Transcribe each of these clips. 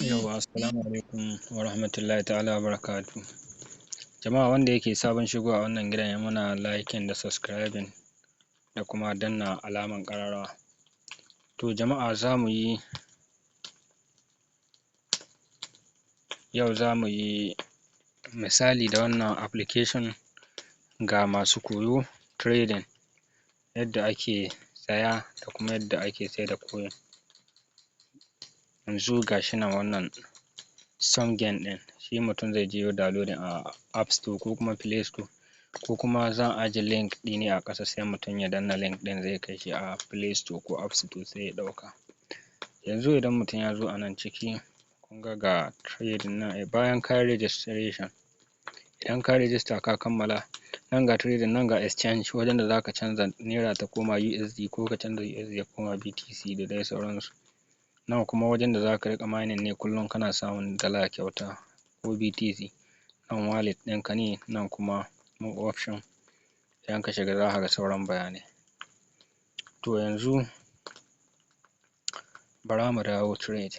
Yawwa, Assalamu alaikum warahmatullahi ta'ala wabarakatuhu. Jama'a, wanda yake sabon shigowa wannan gidan, ya mana liking da subscribing da kuma danna alaman ƙararrawa. To jama'a, zamuyi yau zamuyi misali da wannan application ga masu koyo trading, yadda ake saya da kuma yadda ake saida coin. Yanzu gashi nan, wannan Songen ɗin shi mutum zai je yayi downloading a App Store ko kuma Play Store, ko kuma zan aje link ɗine a ƙasa, sai mutum ya danna link ɗin, zai kai shi a Play Store ko App Store, sai ya ɗauka. Yanzu idan mutum ya zo a nan ciki, kun ga ga trading nan. Bayan kayi registration, idan kayi register ka kammala, nan ga trading, nan ga exchange, wajen da zaka canza naira ta koma USD ko ka canza USD ya koma BTC da dai sauransu. Nan kuma wajen da zaka riƙa mining ne kullum, kana samun dala kyauta ko BTC. Nan wallet ɗinka ne, nan kuma more option. Idan ka shiga, zaka ga sauran bayanai. To yanzu bara mu dawo trade.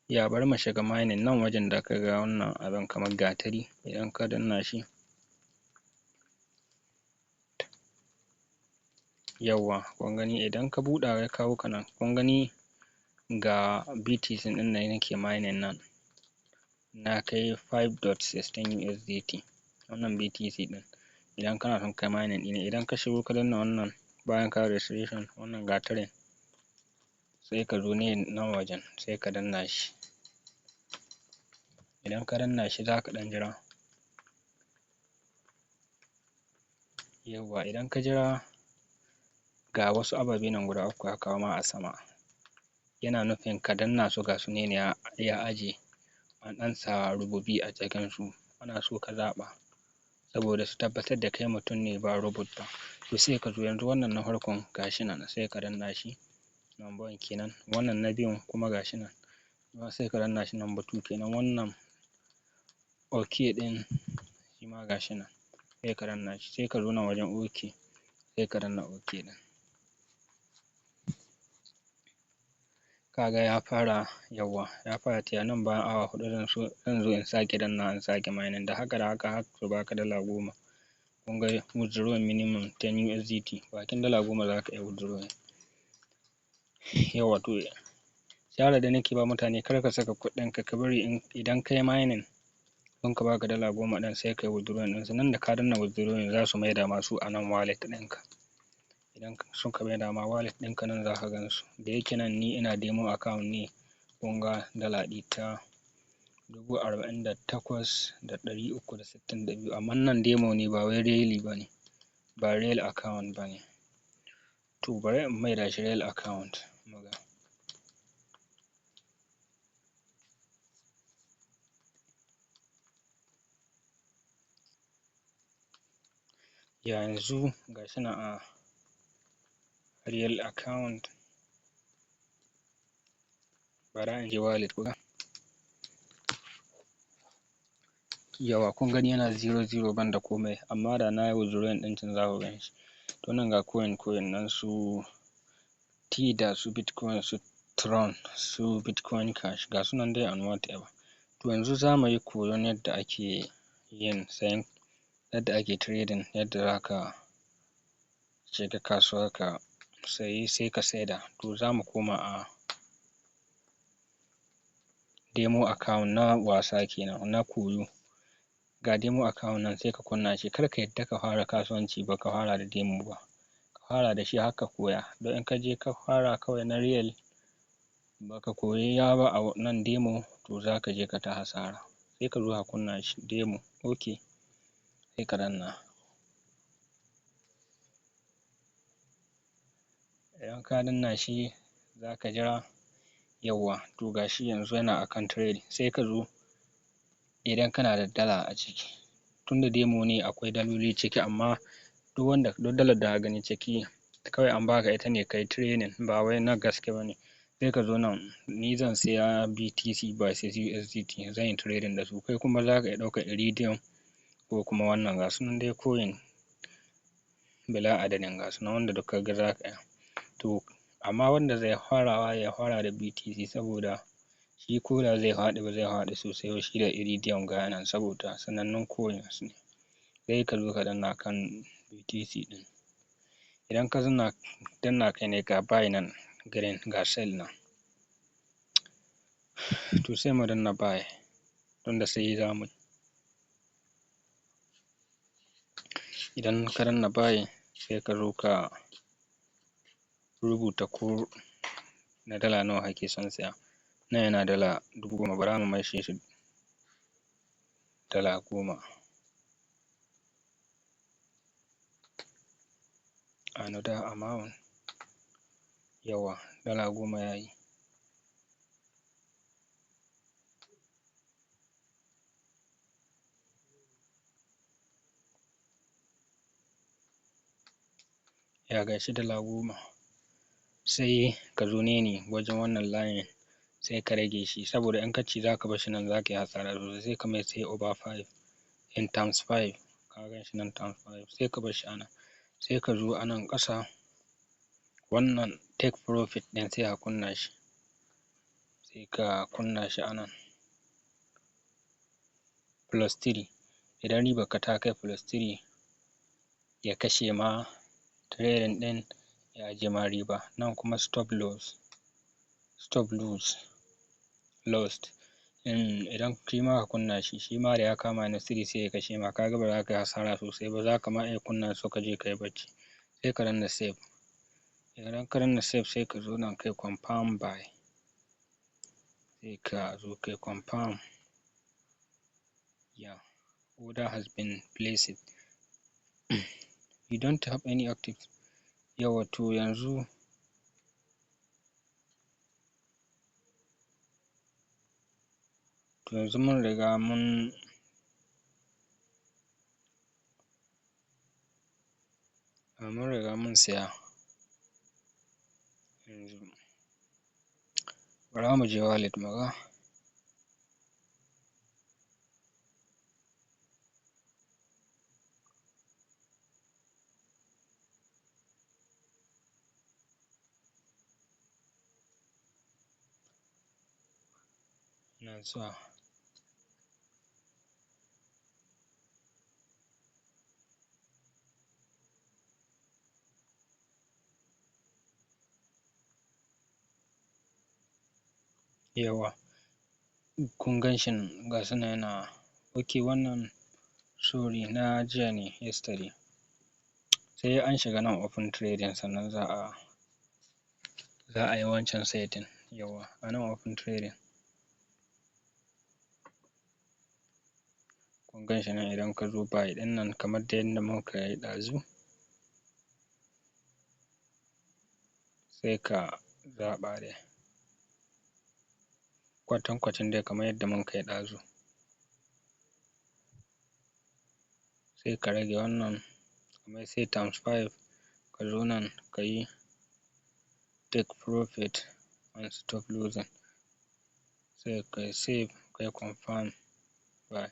Ya bari mu shiga mining. Nan wajen da kaga wannan abin kamar gatari, idan ka danna shi, yawwa, kun gani, idan ka buɗa ya kawo ka nan, kun gani ga BTC ɗin da nake mining. Nan na kai 5.16 USDT. Wannan BTC ɗin, idan kana son kai mining ɗine, idan ka shigo ka danna wannan, bayan ka registration, wannan gatarin, sai ka zo ne nan wajen, sai ka danna shi. Idan ka danna shi, zaka ɗan jira. Yawwa, idan ka jira, ga wasu ababe nan guda uku ya kawo ma a sama, yana nufin ka danna su. Ga su ne ya aje, an ɗan sa rububi a cikin su, ana so ka zaɓa saboda su tabbatar da kai mutum ne ba robot ba. To sai ka zo yanzu, wannan na farkon gashi nan, sai ka danna shi, number one kenan. Wannan na biyun kuma gashi nan, sai ka danna shi, number two kenan. Wannan okay ɗin shima gashi nan, sai ka danna shi. Sai ka zo nan wajen okay, sai ka danna okay ɗin. Kaga ya fara. Yawwa, ya fara tafiya. Nan bayan awa 4 zan so zan zo in sake dannawa, in sake mining, da haka da haka har su baka dala 10. Kun ga withdraw minimum 10 USDT, bakin dala 10 zaka iya withdrawing. Yawwa, to shawarar da nake ba mutane, kar ka saka kuɗin ka, ka bari idan kayi mining sun ka baka dala 10 ɗin, sai kayi withdrawing ɗinsu. Nan da ka danna withdrawing, za su maida ma su a nan wallet ɗinka. Idan suka maida ma wallet ɗinka, nan zaka gan su. Da yake nan ni ina demo account ne, kun ga dala ɗita 48,362, amma nan demo ne, ba wai really bane, ba real account bane. To bari in maida shi real account muga. Yanzu gashi nan a real account. Bara in je wallet kuga. Yawwa, kun gani yana zero zero, ban da komai, amma da nayi withdrawing ɗin can, za ku gan shi. To nan ga coin coin nan, su Tether, su Bitcoin, su Tron, su Bitcoin Cash, ga su nan dai and whatever. To yanzu za mu yi koyon yadda ake yin sayan, yadda ake trading, yadda zaka shiga kasuwa ka sayi, sai ka saida. To zamu koma a demo account na wasa kenan, na koyo. Ga demo account nan, sai ka kunna shi. Kar ka yadda ka fara kasuwanci baka fara da demo ba, ka fara da shi haka koya, don in ka je ka fara kawai na real, baka koya ba a nan demo, to zaka je ka ta hasara. Sai ka zo ka kunna shi, demo, okay, sai ka danna. Idan ka danna shi, zaka jira. Yawwa, to gashi yanzu yana akan trade. Sai ka zo, idan kana da dala a ciki, tunda demo ne akwai daloli ciki, amma duk wanda duk dalar da ka gani ciki, kawai an baka ita ne kayi training, ba wai na gaske bane. Sai ka zo nan, ni zan siya BTC versus USDT, zan yi trading da su. Kai kuma zaka iya ɗaukar Iridium ko kuma wannan, ga su nan dai coin bila adadin, ga su nan, wanda duk kaga zaka iya. To Amma wanda zai farawa, ya fara da BTC, saboda shi koda zai faɗi ba zai faɗi sosai ba, shi da Ethereum ga nan, saboda sanannun coins ne. Sai ka zo ka danna kan BTC ɗin. Idan ka danna kai ne, ga buy nan green, ga sell nan. To, sai mu danna buy tunda saye za mu yi. Idan ka danna buy, sai ka zo ka rubuta ko na dala nawa kake son saya. Nan yana $10,000, bara mu maishe shi $10. Another amount. Yawwa, $10 yayi. Ya gashi $10. Sai ka zo ne wajen wannan layin, sai ka rage shi, saboda in ka ce za ka bar shi nan za ka yi hasara sosai. Sai ka mai sai over five in times five. Ka gan shi nan, times five. Sai ka bar shi a nan. Sai ka zo a nan ƙasa, wannan take profit ɗin, sai ka kunna shi. Sai ka kunna shi a nan plus three. Idan ribar ka ta kai plus three, ya kashe ma trading ɗin, ya ajiye ma riba. Nan kuma stop loss, stop loss lost. Idan shi ma ka kunna shi, shi ma da ya kama minus three sai ya kashe ma. Kaga ba za ka yi hasara sosai ba, za ka ma iya kunna su ka je ka yi bacci. Sai ka danna save. Idan ka danna save, sai ka zo nan kai confirm buy. Sai ka zo kai confirm. Yeah, order has been placed, you don't have any active. Yawwa, to yanzu mun riga mun siya. Yanzu bara mu je wallet mu ga. Ina zuwa. Yawwa, kun gan shi nan, ga su nan yana. Okay, wannan, sorry, na jiya ne, yesterday. Sai an shiga nan open trading sannan za a yi wancan setting. Yawwa, a nan open trading kun gan shi nan. Idan ka zo buy ɗin nan, kamar dai yadda muka yi ɗazu, sai ka zaɓa dai kwatankwacin dai kamar yadda muka yi ɗazu. Sai ka rage wannan kamar sai times five. Ka zo nan ka yi take profit and stop losing, sai ka yi save, ka yi confirm buy.